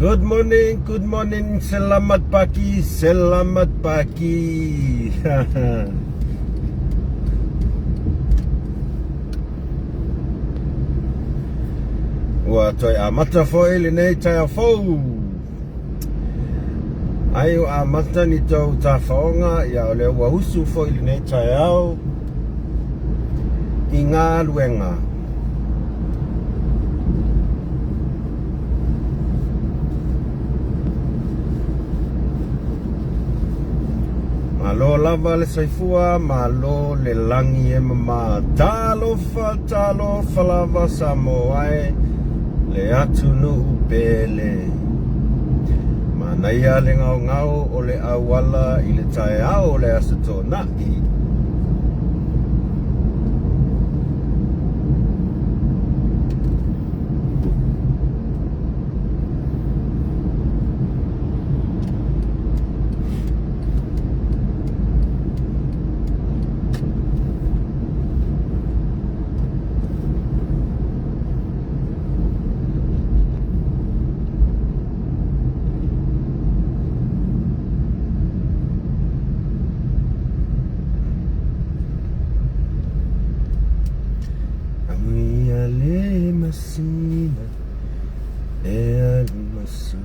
Good morning, good morning, selamat pagi, selamat pagi. Ua toe amata foi lenei taeao fou. Ai ua amata ni tou tafaoga, ia o lea ua usu foi lenei taeao i galuega. Malo lava le soifua, malo le lagi e mama. Talofa, talofa lava Samoa e, le atunuu pele. Manaia le gaogao o le auala i le taeao o le Aso Toonai. Amuia le masina e alu masa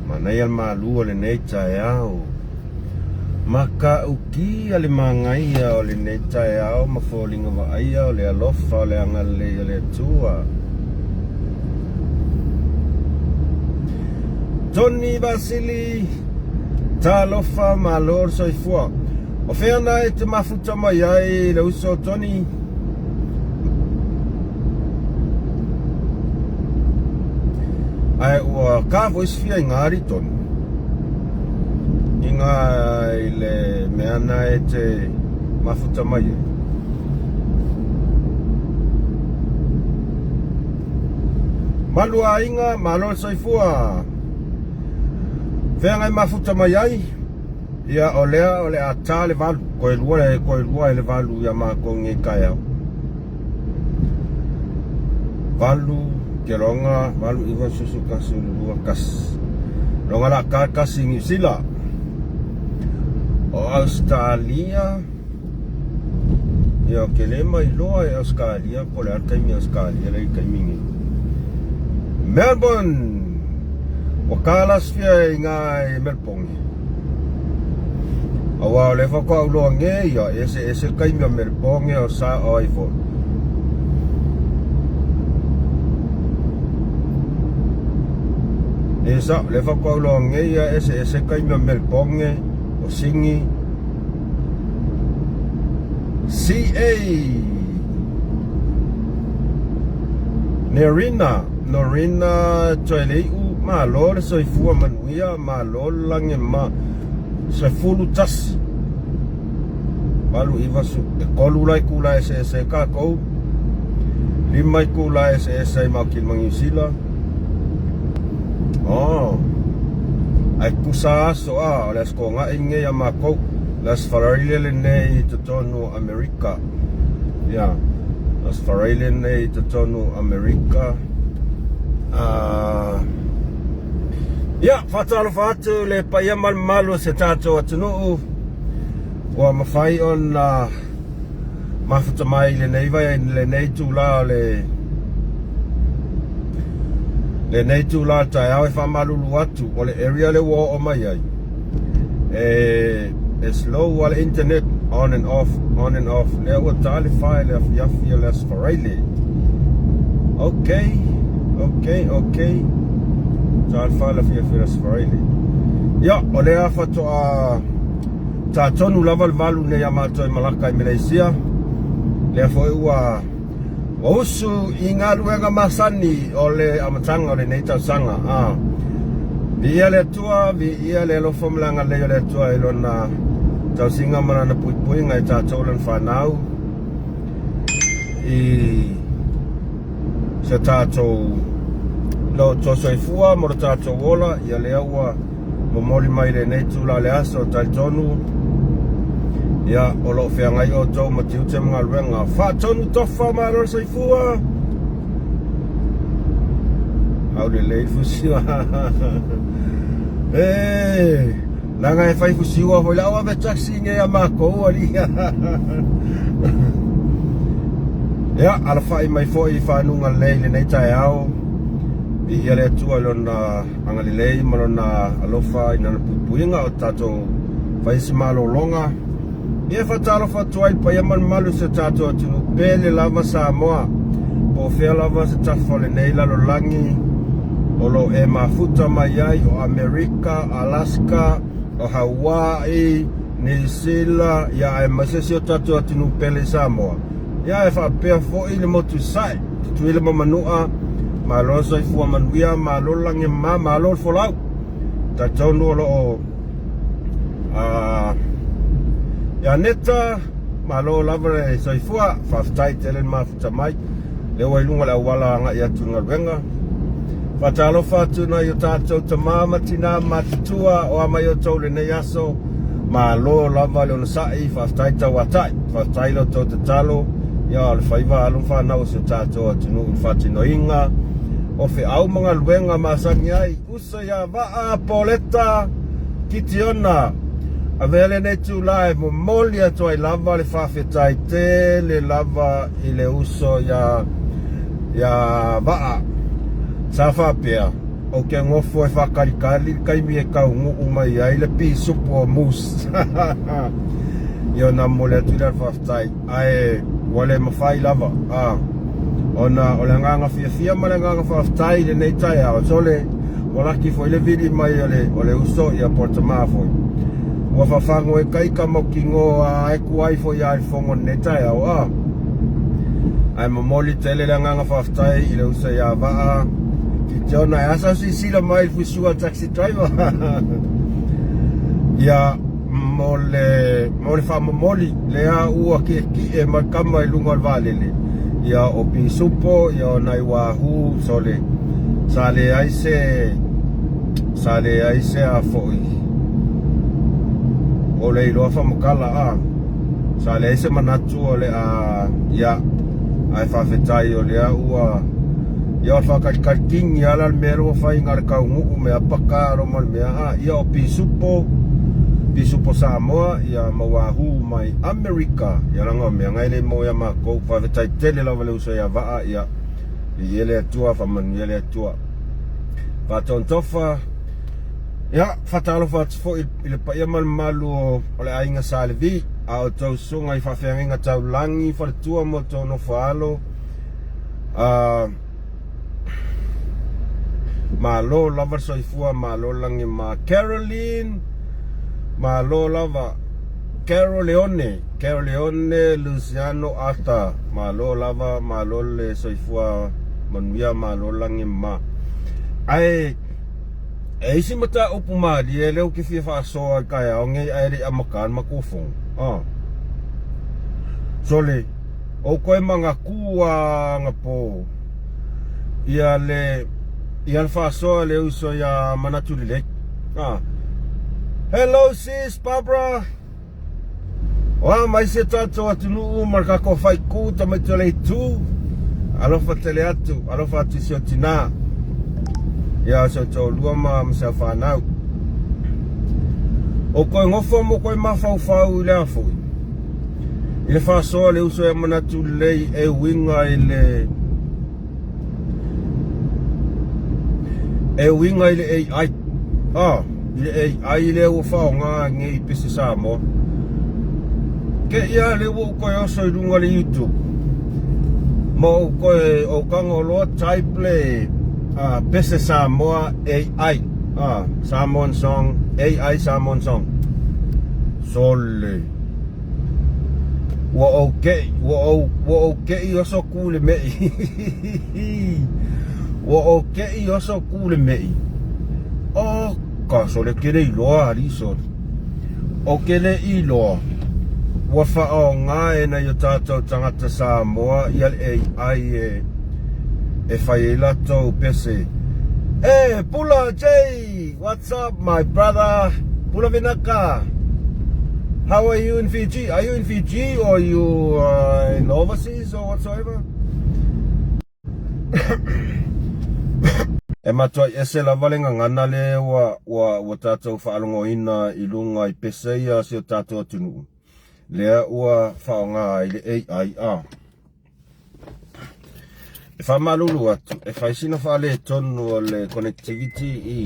Manaia le malu o lenei taeao. Matautia le magaia o lenei taeao ma foliga vaaia o le alofa o le agalelei o le Atua. Tony Vasili, talofa malo le soifua. O fea na e te mafuta mai ai le uso Tony? Ae ua ka foi sifia i ngā ari tonu. I ngā i le mea na e te mafuta mai ai. Malu aiga, malo le soifua. Feagai mafuta mai ai, ia o lea o le a ta le valu, koe lua e koe lua e le valu ia mākou nei taeao. Valu, keloga, valu, iva, susu, kasi, lua, kasi. Loga la ka kasi Niu Sila. O Australia, ia o ke le mai loa e Australia, po le a le taimi Australia le i taimi nei. Melbourne, ua ka lasifia i ngā e Melbourne. Aua o le faatoa ou loa nei ia, e eseese taimi o Melbourne o sa o ai foi. E sa, le faatoa ou loa nei ia, e eseese taimi o Melbourne, o Sydney, CA Nerina, Norina Toelei'u, malo le soifua manuia, malo le lagi ma 11 8 9 su, e tolu la itula eseese ai tatou, lima itula eseese ai ma Kili ma Niu Sila. Oh, ae tusa aso a, o le Aso Toonai lenei a matou, le Aso Faraile lenei i totonu o Amerika. Ia, Aso Faraile lenei i totonu o Amerika. Uh, ia, faatalofa atu le paia ma le mamalu o se tatou atunuu ua mafai ona mafuta mai i lenei vai lenei itula o le lenei itula o le taeao e faamalulu atu o le area lea ua oo mai ai e e slow lava le internet on and off on and off lea ua ta le fa i le afiafi o le Aso Faraile okay okay okay ta le fa i le afiafi o le Aso Faraile ia o lea faatoa. Ta tonu lava le 8 nei a matou i Malaka i Meleisia. Lea foi ua ua usu i galuega masani o le amataga o lenei tausaga. A Viia le Atua, viia le alofa ma le agalelei o le Atua i lona tausiga ma lana puipuiga i tatou lana fanau i se tatou loto soifua mo le tatou ola. Ia lea ua momoli mai lenei itula o le aso, talitonu ia o lo o feagai outou ma tiute ma galuega. Faatonu tofa, malo le soifua. Aulelei le fusiua. E leaga e fai fusiua foi lau ave taxi nei a makou alii. Ia alafai mai foi i fanuga lelei lenei taeao. Viia le Atua i lona agalelei ma lona alofa i lana puipuiga o tatou fai se malologa. Ia e faatalofa atu ai i le paia ma le mamalu o si o tatou atunuu pele lava Samoa, po o fea lava se tafa o lenei lalolagi o lo o e mafuta mai ai, o Amerika, Alaska, o Hawaii, Niu Sila, ia aemaise si o tatou atunuu pele i Samoa. Ia e faapea foi le motu i Sae, Tutuila ma Manua, malo le soifua manuia, malo le lagi e mama, malo le folau. Talitonu o lo o ia Neta, malo lava le soifua, faafetai tele le mafuta mai. Lea ua i luga o le auala agai atu i le galuega. Faatalofa atu nai o tatou tama ma tina matutua o a mai outou lenei aso. Malo lava le onosai, faafetai tauatai, faafetai lo outou tatalo. Ia o le faiva alo ma fanau o si o tatou atunuu i le faatinoina o feau ma galuega masani ai. Uso ia Vaa, Poleta, Kitiona, avea lenei itula e momoli atu ai lava le faafetai tele lava i le uso ia ia Vaa. Sa faapea, ou te nofo e faakalikali le taimi e taunuu mai ai le pisupo o Moose. Ia ona momoli atu lea o le faafetai, ae ua le mafai lava, a, ona o le agaga fiafia ma le agaga faafetai i lenei taeao, sole, ua laki foi le vili mai o le, o le uso, ia po o le tamā foi. Ua fafago e taika mautinoa a e tuai foi a i le fono i lenei taeao, a. Ae momoli tele le agaga faafetai i le uso ia Vaa Kitiona, e asa silasila mai i le fusiua taxi driver. Ia, mo le, mo le faamomoli lea ua kiekie mai le kama i luga o le vaalele, ia o pisupo, ia o nai wahoo, sole, sa leai se, sa leai se a foi, o le iloa faamatala a, sa leai se manatu o le a, ia, ae faafetai o lea ua, ia o le faatalitali kini lava la le mea lea ua fai na o le taunuu mea paka lo ma le mea a, ia o pisupo, pisupo Samoa, ia ma wahoo mai Amerika, ia leaga o mea na e le maua ia matou. Faafetai tele lava le uso ia Vaa, ia viia le Atua, faamanuia le Atua. Faatotofa, ia faatalofa atu foi i le paia ma le mamalu o le aiga Sa Levi, a outou susuga i faafeagaiga taulagi, faletua ma outou nofo alo. Malo lava le soifua, malo le lagi ma Caroline, malo lava Carol Leone, Carol Leone Luciano Arthur, malo lava, malo le soifua manuia, malo le lagi ma. Ae e isi mataupu malie lea ou te fia faasoa i taeao nei ae le i amata le matou fono. Ah. Sole, ou toe manatu lava anapo ia le ia le faasoa le uso ia Manatu Lelei. Ah. Hello sis Barbara. O a mai si o tatou atunuu ma le tatou faikū tamaiti o le itu. Alofa tele atu, alofa atu i si o tinā. Ia si o toalua ma ma si au fanau. O koe nofo mo koe mafaufau i le a foi. I le faasoa le uso ia Manatu Lelei e uiga i le e uiga i le AI. Ah, i le AI lea ua faaaoga nei i pese Samoa. Ke ia le ua ou toe oso i luga o le YouTube. Ma ou toe ou tago loa type le pese Samoa AI. Samoan song, AI Samoan song. Sole. Ua ou keʻi, ua ou, ua ou keʻi oso ku le meʻi. Ua ou keʻi oso ku le meʻi. O ka sole ke le iloa ali sole. O ke le iloa. Ua whaonga e nai o tātou tangata Samoa ia le AI e e whai ai latou pese. Hey, Pula J! What's up, my brother? Pula Vinaka! How are you in Fiji? Are you in Fiji or you uh, in overseas or whatsoever? E matua i ese lava le gagana le ua, ua, ua tātou faalogoina i luga i pese ia si o tātou atunuu. Lea ua whaonga ai le AI a. E faamalulu atu, e fai sina faaletonu o le connectivity i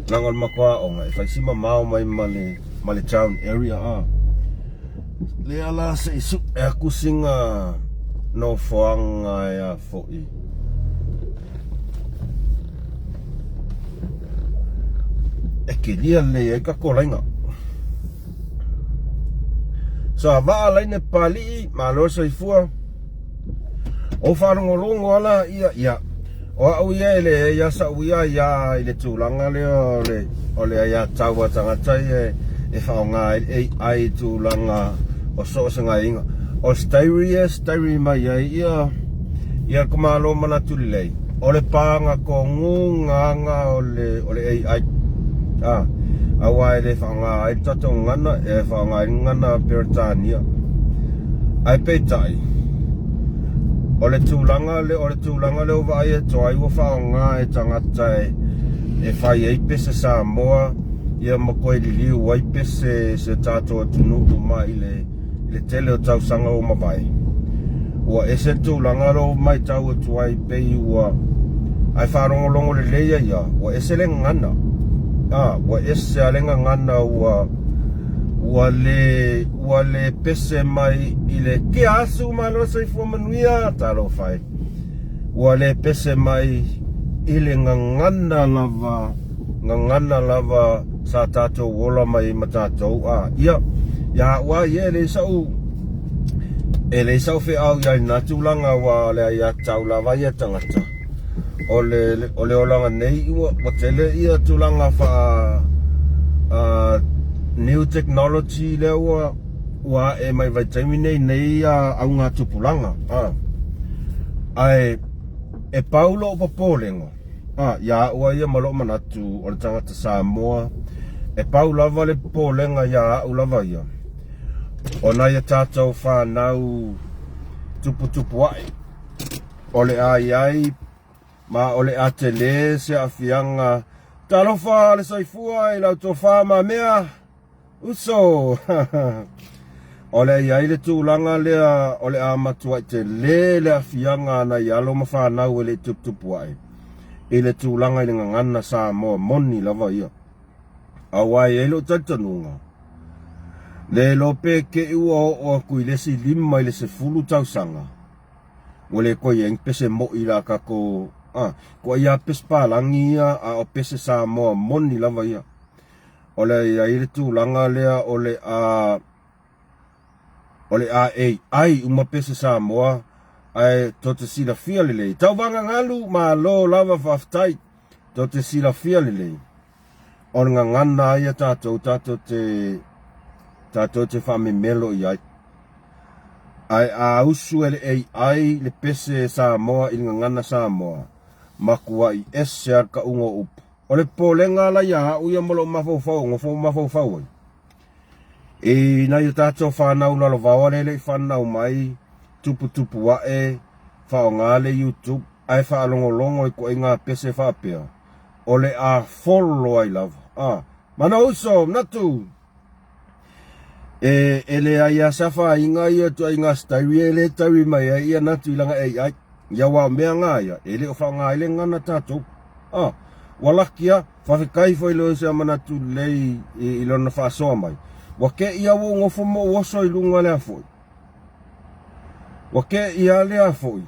leaga o le matou aoga, e fai si mamao mai ma le, ma le town area a. Lea la se i sue atu sina nofoaga e a foi. E kilia lelei ai tatou laina. Sa vaa laina Papalii, malo le soifua. O faalogologo ala ia, ia. O au ia e leai lava sau ia aia i le tulaga lea o le, o le aiatatau a tagata ia e faaaoga ai le AI i tulaga o so o se gaoioiga. O se tairi ia e tairi mai ai ia, ia le Malo manatu lelei, o le paga tonuga aga o le, o le AI. A, aua e le faaaoga ai le tatou gagana, e faaaoga ai le gagana Peretania. Ae peitai, o le tulaga lea, o le tulaga lea ua vaai atu ai ua faaaoga e tagata e, e fai ai pese Samoa, ia ma toe liliu ai pese si o tatou atunuu mai le i le tele o tausaga ua mavae. Ua ese le tulaga lea ua matau atu ai pei ua ae faalogologo lelei ai lava, ua ese le gagana. A, ua ese lava le gagana ua ua le ua le pese mai i le kia asu malo soifua manuia talofa e. Ua le pese mai i le gagana lava gagana lava sa tatou ola mai ai ma tatou a ia ia au a ia e leai sa'u e leai sa'u feau i ai lena tulaga aua o le aiatatau lava ia a tagata o le o le olaga nei ua ua tele ia tulaga faa uh, new technology lea ua ua ae mai vaitaimi nei nei a augatupulaga a ae e pau lo'u popolega A, ia au a ia ma lou manatu o le tagata Samoa, e pau lava le popolega ia au lava ia, o nai a tatou fanau tuputupu ae, o le a i ai ma o le a tele se aafiaga. Talofa le soifua i lau tofa mamea! Uso! O le a i ai le tulaga lea o le a matuai tele le aafiaga a nai alo ma fanau e le i tuputupu ae i le tulaga i le gagana Samoa moni lava ia. Aua e i ai lou talitonuga, le iloa pe te i ua oo atu i le isi 5 i le 10 tausaga, ua le toe i ai ni pese moi la tatou, a, tuai lava pese palagi ia, a o pese Samoa moni lava ia. O le a i ai le tulaga lea o le a o le a AI uma pese Samoa ae tou te silafia lelei. Tauvaga galu, malo lava faafetai. Tou te silafia lelei. O le gagana ia tatou tatou te tatou te faamemelo i ai. Ae a usu e le AI le pese Samoa i le gagana Samoa, matuai ese lava le tauga o upu. O le popolega la ia au ia ma lou mafaufau, nofo mafaufau ai. I nai o tatou fanau lalovaoa lea e le i fanau mai, tuputupu ae, faaaoga le YouTube, ae faalogologo i ituaiga pese faapea, o le a folo ai lava. A, Manouso, manatu! E, e leai lava se afaina ia ituaiga stairi e le tauri mai ai ia natu i lana AI. Ia aua o mea na ia, e le o faaaoga ai le gagana tatou. A, ua laki lava, faafetai foi i le oe manatu lelei i, i lona faasoa mai. Ua te i lava ua ou nofo ma ou oso i luga lea foi. Ua te i lava lea foi.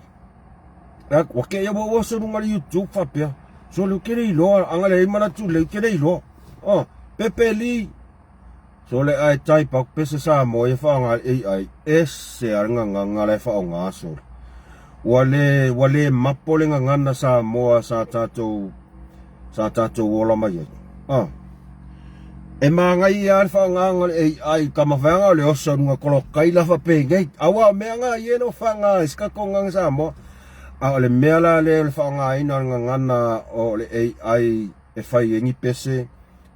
Ua te i lava ua ou oso i luga o le YouTube faapea. Sole ou te le iloa, a na leai manatu lelei ou te le iloa. Ah, Pepe Lee. Sole ae type aku pese Samoa ia faaaoga i le AI, ese lava le gagana la e faaaoga sole. Ua le, ua le mapo le gagana Samoa sa tatou, sa tatou ola mai ai. Ah. E manaia lava le faaaogaina o le AI i tamafaeaga o le oso i luga kolokai la faapenei. Aua o mea na ia e le o faaaoga e se tatou gagana Samoa. A o le mea la lea o le faaaogaina o le gagana o le AI e fai ai ni pese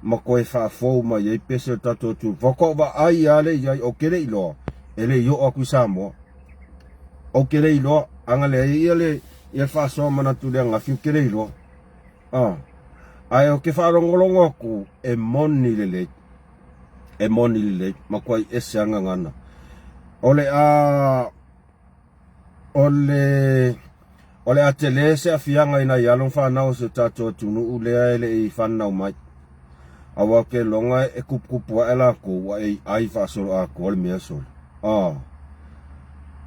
ma toe faafou mai ai pese o le tatou atunuu. Faatoa ou vaai lava lea i ai, ou te le iloa, e le i oo atu i Samoa. Ou te le iloa, ana leai ia le ia faasoa manatu le ananafi, ou te le iloa. Ah. Ae ou te faalogologo atu, e moni lelei. E moni lelei, matuai ese lava gagana. O le a O le o le a tele se aafiaga i nai alo ma fanau o si o tatou atunuu lea e le i fanau mai. Aua ou te iloga e tuputupu ae latou ua AI faasoloatoa le mea sole. A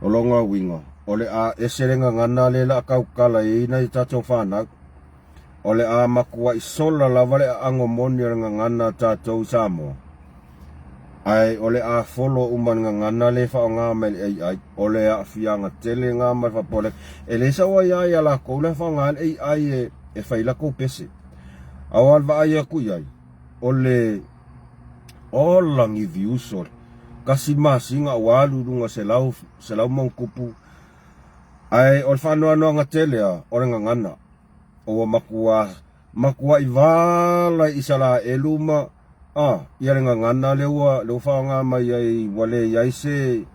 o lona uiga, o le a ese le gagana lea o le a tautala ai nai o tatou fanau. O le a matuai sola lava le aano moni o le gagana a tatou i Samoa. Ae o le a follow uma le gagana lea e faaaoga mai le AI. O le aafiaga tele lena ma le faapoleka. E le sau ai lava ia latou la e faaaoga le AI e, e fai latou pese. Aua le vaai atu i ai, o le ola ni views o le tasi masina ua alu i luga selau, selau ma ona tupu. Ae o le faanoanoaga tele lava, o le gagana. Ua matua matuai vala i Isaraelu ma a ia le gagana lea ua lea ua faaaoga mai ai ua leai se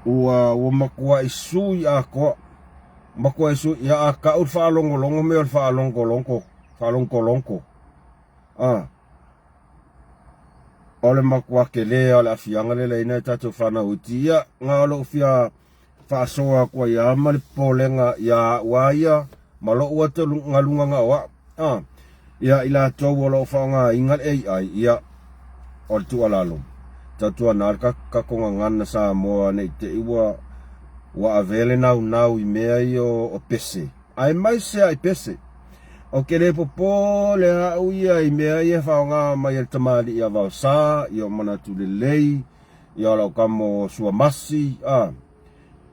ua ua matuai sui atoa matuai sui ia a tau le faalogologo mai o le faalogologo faalogologo a o le matua tele o le aafiaga lea le i ai nai tatou fanau iti ia na o lou fia faasoa atu ai lava ma le popolega ia au lava ia ma lou atugaluga na o au. Ah, ia i latou o lo o faaaogaina le AI, ia, o le tuualalo, tautuana le tatou gagana Samoa ne i te i ua ua avea le naunau i mea ia o pese, aemaise lava i pese. Ou te le popole au ia i mea ia e faaaoga mai e le tamalii ia Vaosa, ia o manatu lelei, Ia o lau kamo suamasi a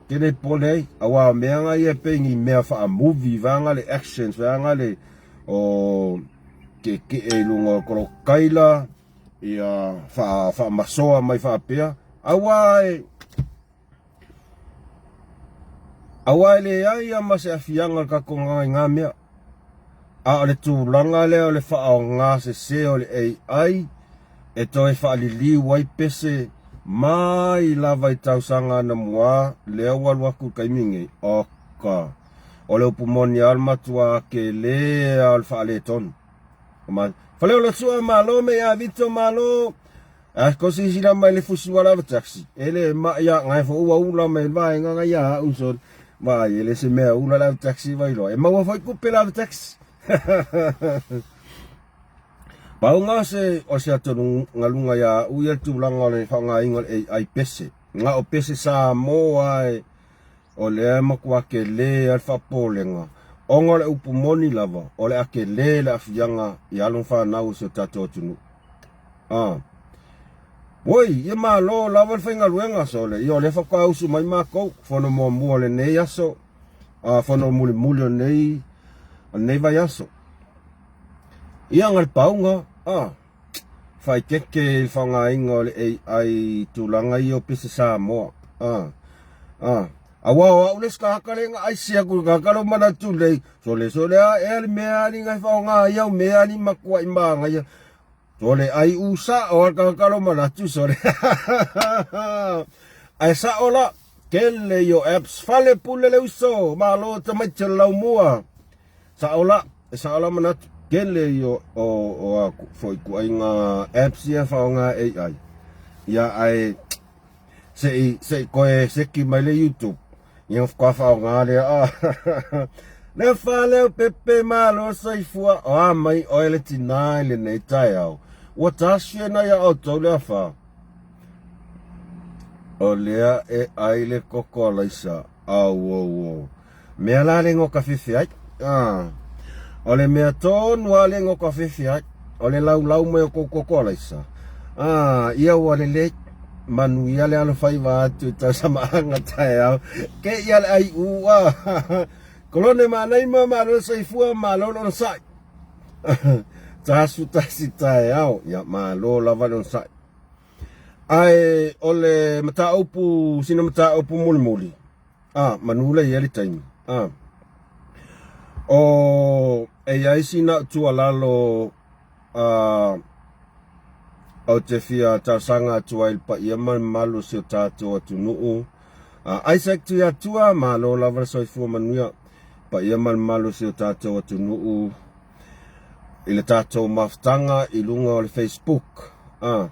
te le popole ai aua o mea nga ia e pei ni mea faa-movie vaega le actions vaega le o tietie i luga o kolokaila ia faa faamasoa mai faapea aua e Aua e leai lava ma se afiaga o le tatou agaga i na mea. A o le tulaga lea o le faaaoga sese o le AI e toe faaliliu ai pese mai lava i tausaga anamua lea ua alu atu i le taimi nei, oka, o le upu moni lava o le matua tele lava o le faaletonu. Faleolosua malo me ia Vito malo. A ko silasila mai le fusi ua lava taxi. E le mai a ngai fo ua ula mai vaega ngai a u so. Vai e le se mea ula lava taxi vai loa. E maua foi kupe lava taxi. Pauga se o se atugaluga ia au ia tulaga o le faaaogaina o le AI pese. Na o pese Samoa e o lea e matua tele lava le faapopolega ona o le upu moni lava o le a tele le aafiaga i alo ma fanau o si o tatou atunuu. Ah. Oi, ia malo lava le faigaluega sole. Ia o lea faatoa usu mai matou, fono muamua o lenei aso, a fono mulimuli o lenei, o lenei vaiaso. Ia na le pauga, ah. Faaeteete i le faaaogaina o le AI i tulaga ia o pese Samoa. Ah. Ah. Aua o au le isi tagata lea na aisi atu i le tagata lea o manatu lelei, sole sole a ea le mea alii na e faaaoga ai au mea alii matuai manaia. Sole ai u sa'o a le tagata lea o manatu sole. Ae sa'o la, tele ia o apps, fale pule le uso, malo tamaiti o le laumua. Sa'o la, e sa'o la manatu, tele ia o, o, o a foi ituaiga apps ia e faaaoga e AI. Ia ae se i se i toe seki mai le YouTube ia ona faatoa faaaoga lea a. Le fale o pepe malo soifua o a mai oe le tinā i lenei taeao. Ua tasi e nai a outou le afa. O lea e ai le koko alaisa. Auauo. Mea la le igoa kafefe ai. Ah. O le mea tonu lava le igoa kafefe ai. O le laulau mai o kou koko alaisa. Ah, ia ua lelei. Manuia le alofaiva atu i tausamaaga taeao. Ke ia le ai ua. Kolone manaima malo le soifua malo le onosai. Tasu tasi taeao. Ia malo lava le onosai. Ae o le mataupu, sina mataupu mulimuli. Ah, manu le ia le taimi. Ah. O e iai sina tuualalo uh, ou te fia talosaga atu ai i le paia ma le mamalu o si o tatou atunuu. Uh, Isaac Tuiatua, malo lava le soifua manuia. Paia ma le mamalu o si o tatou atunuu i le tatou mafutaga i luga o le Facebook. Ah,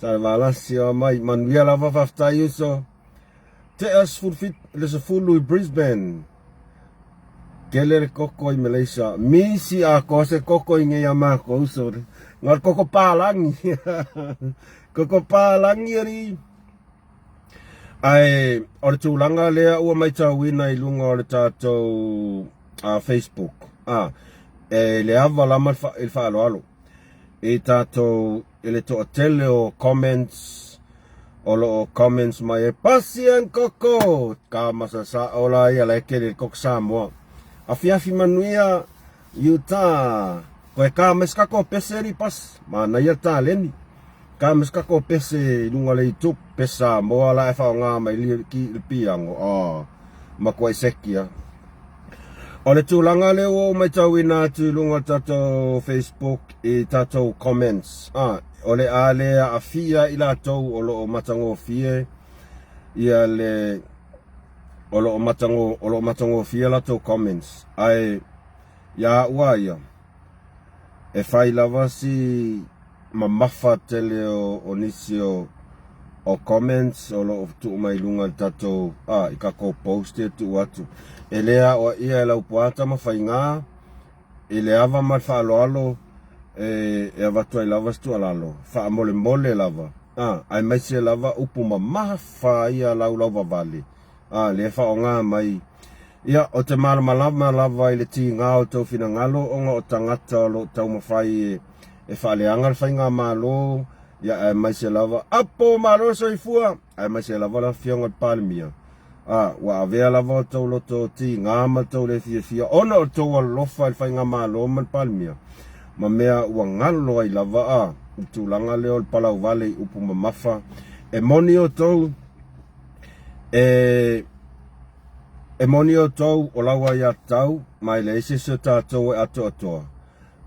Salevalasi o mai, manuia lava faafetai uso. Tea 17 le 10 i Brisbane. Kele le koko i Malaysia. Misi a ko se koko i ngei a mākou sorry. Ngā koko pālangi. Koko pālangi ari. Ai, o le tūlanga lea ua maitauina i lunga o le tātou Facebook. Ah, e le ava lama i le whaaloalo. I tātou i le toatele o comments o lo o comments mai e pasi an koko ka masa sa ola ia la kele le koko Samoa afiafi manuia Utah koe ka mes ka ko pese ri pas mana ia taleni ka mes ka ko pese i lunga le YouTube pese Samoa la e whaonga mai li ki le piango ah ma koe sekia O le tulaga lea ua ou matauina atu i luga o le tatou Facebook i tatou comments, a, o le a le aafia i latou o lo o matagofie ia le o lo o matago o lo o matagofie latou comments ae iā au a ia E fai lava si mamafa tele o nisi o o comments o lo o tuu mai luga i le tatou a i tatou post ia tuu atu. E le aoaia e Laupua Tamafaiga i le ava ma le faaaloalo e e avatu ai lava se tuualalo faamolemole lava a aemaise lava upu mamafa ia laulauvavale a lea e faaaoga mai Ia, o te malamalama lava i le tīgā o tou finagalo ona o tagata o lo o taumafai e, e faaleaga le faigamalo, ia aemaise lava, apo malo le soifua, aemaise lava le afioga i le Palemia. A, ua avea lava o tou loto tīgā ma le tou le fiafia ona o le tou alofa i le faigamalo ma le Palemia, ma mea ua galo ai lava, a, i le tulaga lea o le palauvale i upu mamafa. E moni outou, e, E moni outou o lau aiatatau ma e leai se isi o tatou e atoatoa,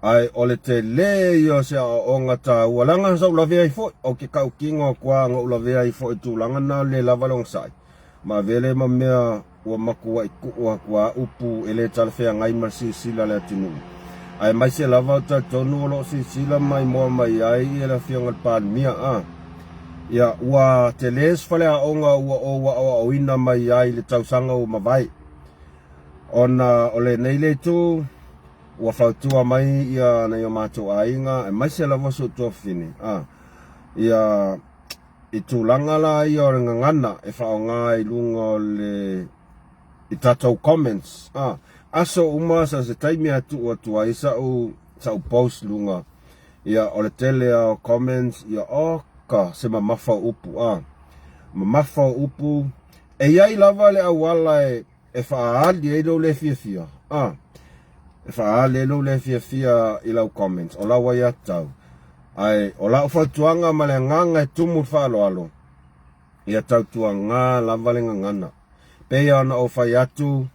ae o le tele ia o se aoaoga taua, leaga sa ou lavea ai foi, ou te tautino atu lava na ou lavea ai foi i tulaga na le lava le onosai, ma avea lea ma mea ua matuai tuu atu lava upu e le talafeagai ma le silasila a le atunuu. Aemaise lava ou te talitonu o lo o silasila maimoa mai ai le Afioga i le Palemia, a. Ia, ua tele se faleaoga ua ou aoaoina mai ai i le tausaga ua mavae. Ona o lenei le itu, ua fautua mai ia nai o matou aiga, aemaise lava si ou tuafafine, a, ia, i tulaga la ia o le gagana e faaaoga i luga o le, i tatou comments, a, aso uma sa se taimi a tuu atu ai sa'u, sa'u post luga Ia, o le tele a o comments, ia, oka, se mamafa o upu, a. Mamafa o upu. E i ai lava le auala e, e faaali ai lou le fiafia, a. E faaali ai lou le fiafia i lau comments, o lau aiatatau. Ae, o lau fautuaga ma le agaga e tumu i le faaaloalo, ia tautuaga lava le gagana. Pei ona ou fai atu,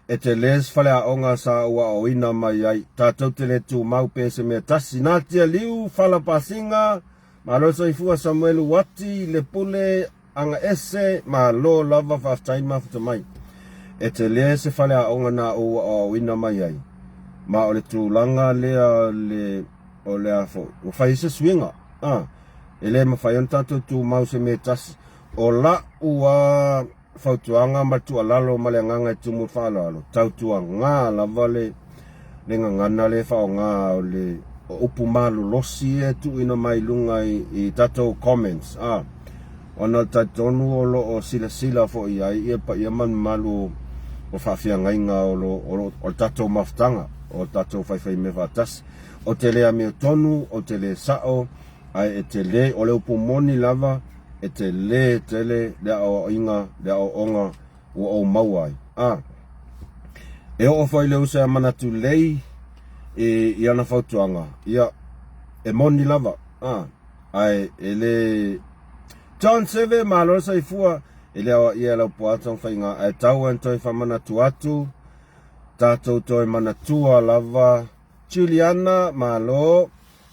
e tele se faleaoga sa ou aoaoina mai ai, tatou te le tumau pe se mea tasi. Natia Liu, Fala Pasiga, malo le soifua Samuelu Wati, Lepule, Agaese, malo lava faafetai mafuta mai. E tele se faleaoga na ou aoaoina mai ai, ma o le tulaga lea o le, o le a foi, ua fai ai se suiga, a, e le mafai ona tatou tumau se mea tasi. O la'u a fautuaga ma le tuualalo ma le agaga e tumu i le faaaloalo, tautuaga lava le le gagana lea e faaaoga o le o upu malolosi ia e tuuina mai i luga i, i tatou comments a ona o le talitonu o lo o silasila foi i ai ia paia ma le mamalu o faafeagaiga o lo, o lo, o le tatou mafutaga o tatou faifaimea faatasi. Ou te le amiotonu, ou te le sa'o. Ae e tele, o le upu moni lava, e tele tele le aoaoina, le aoaoga ua ou maua ai. A, e oo foi le uso ia Manatu Lei i, i ana fautuaga, ia, e moni lava, a, ae e le... John Seve, malo le soifua, e le aoaia e lau puata ma faiga, ae tau ona toe faamanatu atu, tatou toe manatua lava Juliana, Malo,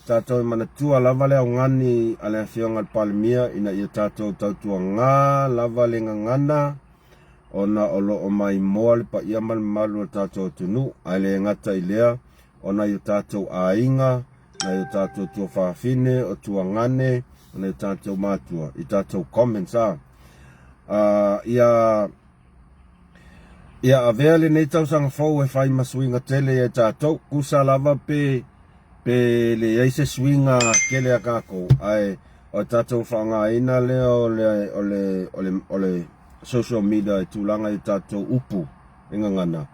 tatou e manatua lava le augani a le Afioga i le Palemia ina ia tatou tautuagā lava le gagana ona o lo o maimoa le paia ma le mamalu o le tatou atunuu, ae le gata i lea, o nai o tatou aiga, nai o tatou tuafafine, o tuagane, o nai o tatou matua i tatou comments a. Ia Ia avea lenei tausaga fou e fai ma suiga tele ia tatou, kusa lava pe pe leai se suiga tele a tatou, ae o le tatou faaaogaina lea o le o le o le o le social media i tulaga i tatou upu i gagana,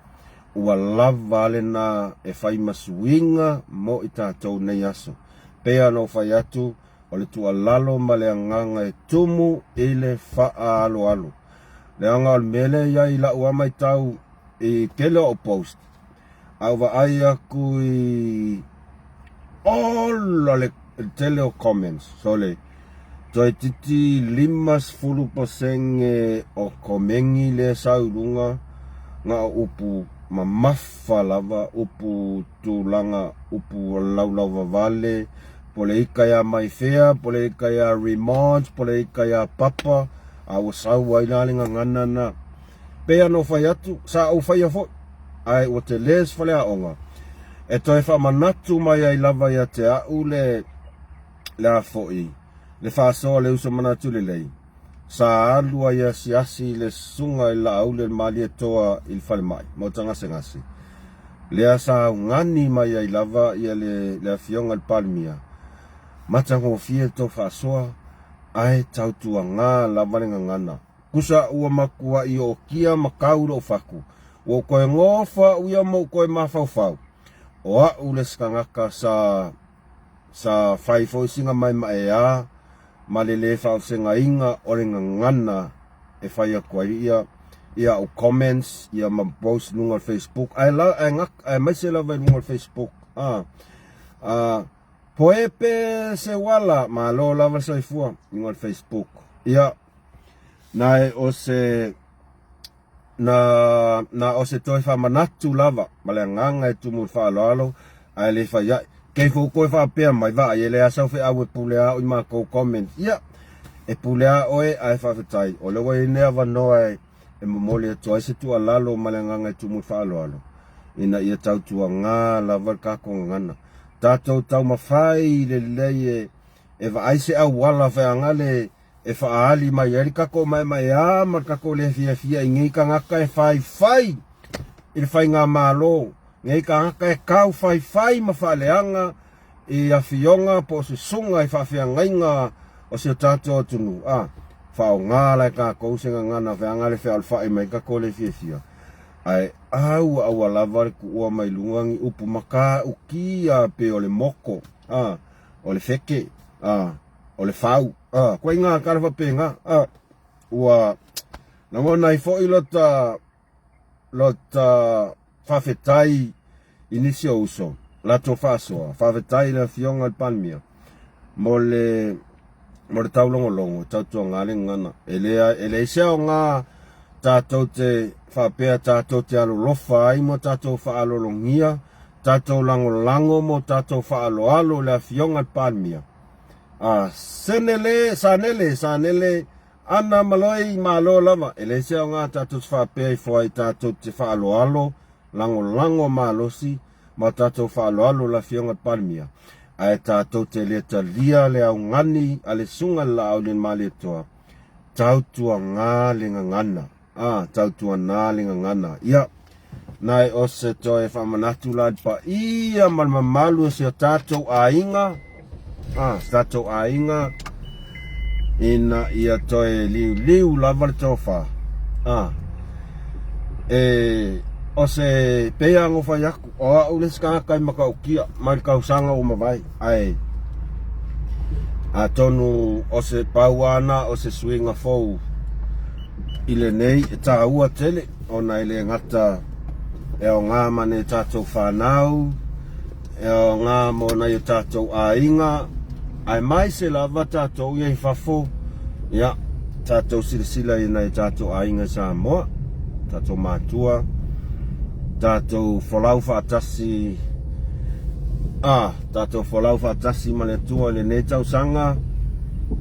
ua lava lena e fai ma suiga mo i tatou nei aso. Pei ona ou fai atu, o le tuualalo ma le agaga e tumu i le faaaloalo. Leaga o le mea lea e i ai i lau lava matau i tele o au post, a ou vaai atu i ola le tele o comments, sole, toeitiiti 50% o komeni lea e sau i luga na o upu mamafa lava, upu tulaga, upu laulauvavale, Po le ika iā Maifea, po le ika iā Remont, po le ika iā Papa, a ua sau ai la le gagana na. Pei ona ou fai atu, sa ou faia foi, ae ua tele se faleaoga e toe faamanatu mai ai lava ia te au le, le a foi, le faasoa o le uso manatu lelei. Sa alu ai e asiasi le susuga i le Laauli o le Malietoa i le falemai, maota gasegase. Lea sa augani mai ai lava ia le, le afioga i le Palemia, matagofie le tou faasoa, ae tautuagā lava le gagana. Kusa ua matuai ootia ma kau lou fatu, ua ou toe nofo au ia ma ou toe mafaufau, o au le isi tagata sa, sa fai foi sina maemaeā ma le le faavasegaina o le gagana e fai atu ai ia ia au comments ia ma post i luga o le Facebook ae la ae gat aemaise lava i luga o le Facebook a a Poepe Seuala malo lava le soifua i luga o le Facebook ia nae o se Na, na o se toe faamanatu lava ma le agaga e tumu i le faaaloalo ae le fai a'i. Kei fou koe faapea mai vaai e le a sau feau e pule a oe i makou comment. Ia, e pule a oe ae faafetai o lea ua i ai nei avanoa e, e momoli atu ai se tuualalo ma le agaga e tumu i le faaaloalo ina ia tautuagā lava le tatou gagana. Tatou taumafai lelei e, e vaai se auala feagale e faaali mai ai le tatou maemaea ma le tatou le fiafia i nei tagata e faifai i le faigamalo, nei tagata e tau faifai ma faaleaga i afioga po o susuga i faafeagaiga o si o tatou atunuu. A, faaaoga la e tatou se gagana feaga le fealofai mai tatou le fiafia. Ae au aua lava le tuua mai luga ni upu matautia pei o le moko, a, o le feke, a, o le fau. A, koe ngā tala faapena. A, ua lagona ai foi lota, lota faafetai i nisi o uso, latou faasoa. Faafetai i le Afioga i le Palemia mo le, mo le taulogologo, tautuaga le gagana. E le, e leai se aoga tatou te faapea tatou te alolofa ai ma tatou faalologia, tatou lagolago mo tatou faaaloalo i le Afioga i le Palemia. A Senele, Sanele, Sanele, Ana Maloi, malo lava. E leai se aoga tatou te faapea ifo ai tatou te faaaloalo, lagolago malosi ma tatou faaaloalo le Afioga i le Palemia, ae tatou te le talia le augani a le Susuga i le Laau i le Malietoa, tautuagā le gagana. A, tautuana le gagana. Ia, nae o se toe faamanatu la i le paia ma le mamalu o si o tatou aiga, a, si tatou aiga, ina ia toe liuliu lava le tofa. A, e, o se pei lava ona ou fai atu, o au le isi tagata e matautia mai le tausaga ua mavae, ae Atonu o se pau ana o se suiga fou i lenei e tāua tele ona e le gata e aoga ma nai o tatou fanau, e aoga mo nai o tatou aiga, aemaise lava tatou ia i fafo, ia, tatou silasila i nai o tatou aiga i Samoa, tatou matua, tatou folau faatasi, a, tatou folau faatasi ma le Atua i lenei tausaga,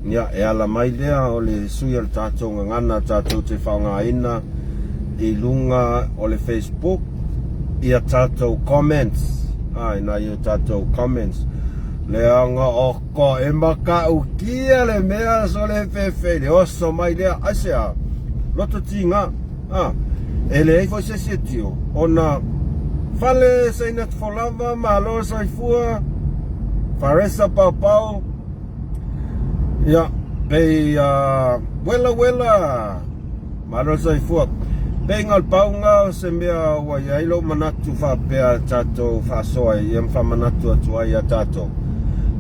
ia, e ala mai lea o le sui o le tatou gagana tatou te faaaogaina i luga o le Facebook ia tatou comments, a, i nai o tatou comments. Leaga o ko e matautia le mea sole fefe le oso mai lea, aisea, loto tiga. A, e leai foi se isi e tio, ona fale saina folava, malo soifua, faresa paopao, ia, pei uh, wela wela, malo soifua. Pei nga pauga o se mea ua i ai lou manatu faapea tatou faasoa ia ma faamanatu atu ai ia tatou.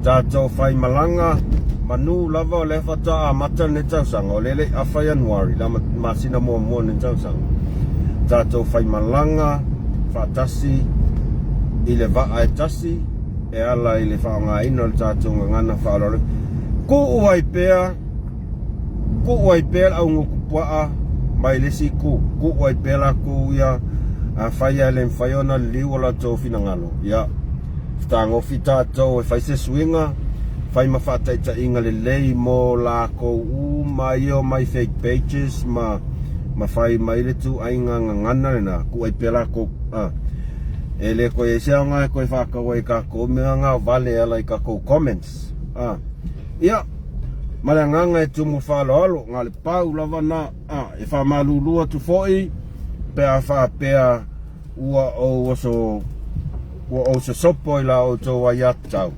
Tatou faimalaga, manu lava o lea faatoa amata lenei tausaga, o lea e le i afa Ianuari, le masina muamua o lenei tausaga. Tatou faimalaga faatasi i le vaa e tasi e ala i le faaaogaina o le tatou gagana faaaloalo. Tuu ai pea, tuu ai pea le augutupuaa mai le isi itu, tuu ai pea latou ia, afai lava e le mafai ona liliu o latou finagalo, ia fetagofi tatou e fai se suiga, fai ma faataitaiga lelei mo lakou uma ia omai fake pages ma ma fai mai le ituaiga gagana lena, tuu ai pea lakou. A, e le toe i ai se aoga e toe faatau ai i tatou mea gaovale e ala i tatou comments. A, ia, ma le agaga e tumu faaaloalo, na o le pau lava na, a, e faamalulu atu foi pe a faapea ua ou oso ua ou sosopo i la outou aiatatau,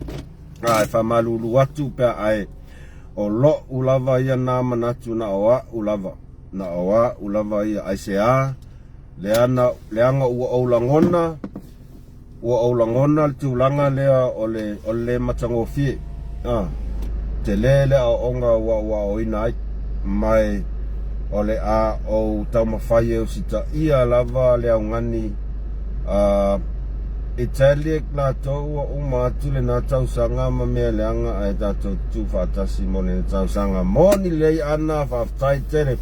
a e faamalulu atu pe a ae o loʻu lava ia na manatu na o aʻu lava, na o aʻu lava ia, aisea, leana, leaga ua ou lagona, Ua ou lagona le tulaga lea o le o le lē matagofie, a, tele le aoaoga ua ou aoaoina ai, ma e o le a ou taumafai e usitaia lava le augani a Italic latou ua uma atu lena tausaga ma mea leaga ae tatou tutu faatasi mo lena tausaga. Moni lelei Ana, faafetai tele.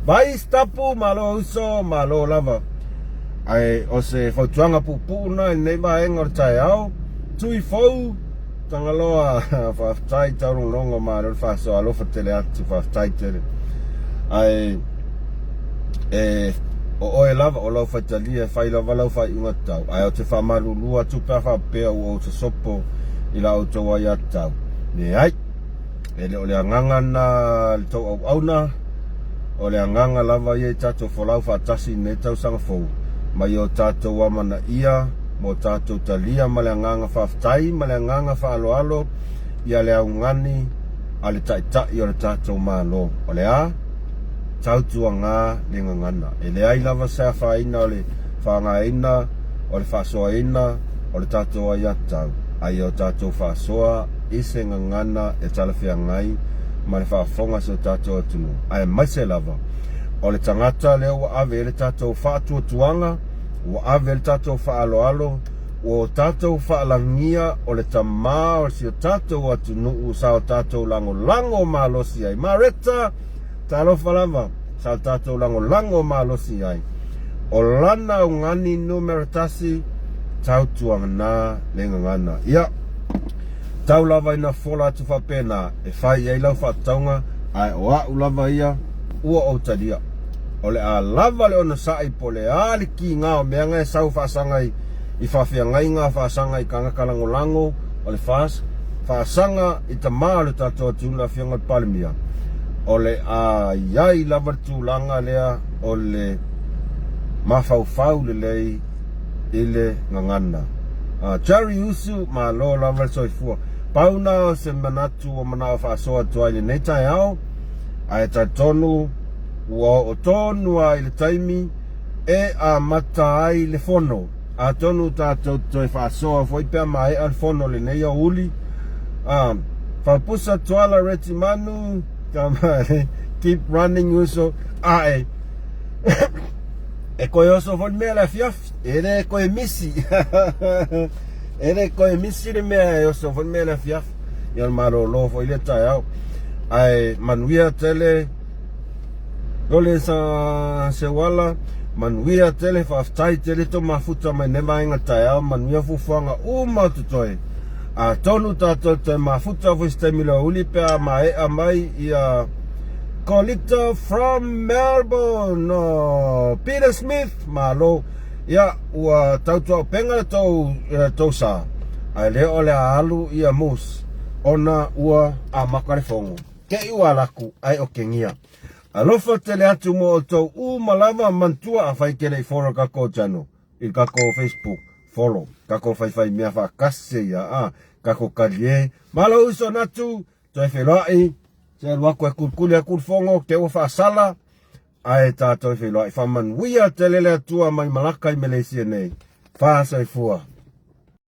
Vai Sitapu, malo uso, malo lava. Ae o se fautuaga puupuu na i lenei vaega o le taeao, tui fou, Tagaloa, faafetai taulogologo malo le faasoa alofa tele atu, faafetai tele. Ae e o oe lava o lau faitalia e fai lava lau faaiuga tatau, ae ou te faamalulu atu pe a faapea ua ou sosopo i la outou aiatatau. Leai. E le o le agaga lena le tou auauna, o le agaga lava ia i tatou folau faatasi i lenei tausaga fou, ma i o tatou amanaia ma o tatou talia ma le agaga faafetai ma le agaga faaaloalo ia le augani a le Taitai o le tatou Malo. O le a? Tautuaga le gagana. E leai lava se afaina o le faaaogaina, o le faasoaina o le tatou aiatatau, a ia o tatou faasoa i se gagana e talafeagai ma le faafofoga a si o tatou atunuu, aemaise lava o le tagata lea ua ave i ai le tatou faatuatuaga, ua ave i ai le tatou faaaloalo, ua o tatou faalagia o le tama o si o tatou atunuu sa o tatou lagolago malosi ai. Mareta, talofa lava, sa o tatou lagolago malosi ai. O lana augani numera tasi, tautuana le gagana. Ia, tau lava ina fola atu faapena e fai i ai lau faatatauga, ae o a'u lava ia ua ou talia. O le a lava le onosai po o le a le kiga o mea na e sau faasaga i, i faafeagaiga, faasaga i tagata lagolago o le FAST, faasaga i tama o le tatou atunuu le Afioga i le Palemia, o le a i ai lava le tulaga lea o le mafaufau lelei i le gagana. Jerry Usu, malo lava le soifua. Pau na o se manatu ua manao faasoa atu ai i lenei taeao, ae talitonu ua oo tonu lava i le taimi e amata ai le fono. Atonu tatou te toe faasoa foi pe a maea le fono i lenei aoauli. Faupusa Tuala Reggie Manu, come keep running uso. Ae, e koe oso foi le mea le afiafi, e le koe misi. E le koe misi le mea e oso foi le mea le afiafi. Ia o le malolo foi le taeao. Ae manuia tele lole sa seuala, manuia tele, faafetai tele to mafuta mai nei vaega taeao, manuia fuafuaga uma o totoe. Atonu tatou toe mafuta foi se taimi le aoauli pe a maea mai ia Colita from Melbourne, oh, Peter Smith, malo. Ia, ua tautuaupega le tou, le tou sa, ae le o le a alu ia Moose, ona ua amata le fono. Te i ua alu atu, ae otegia. Alofa tele atu mo outou uma lava, manatua afai e te le i follow tatou channel i le tatou Facebook, follow, tatou faifai mea faatasi ia, a, tatou talie. Malo uso natu, toe feiloai, se alu atu e kulikuli atu le fono, te ua faasala, ae tatou feiloai. Faamanuia tele le Atua mai Malaka i Meleisia nei. Fa soifua.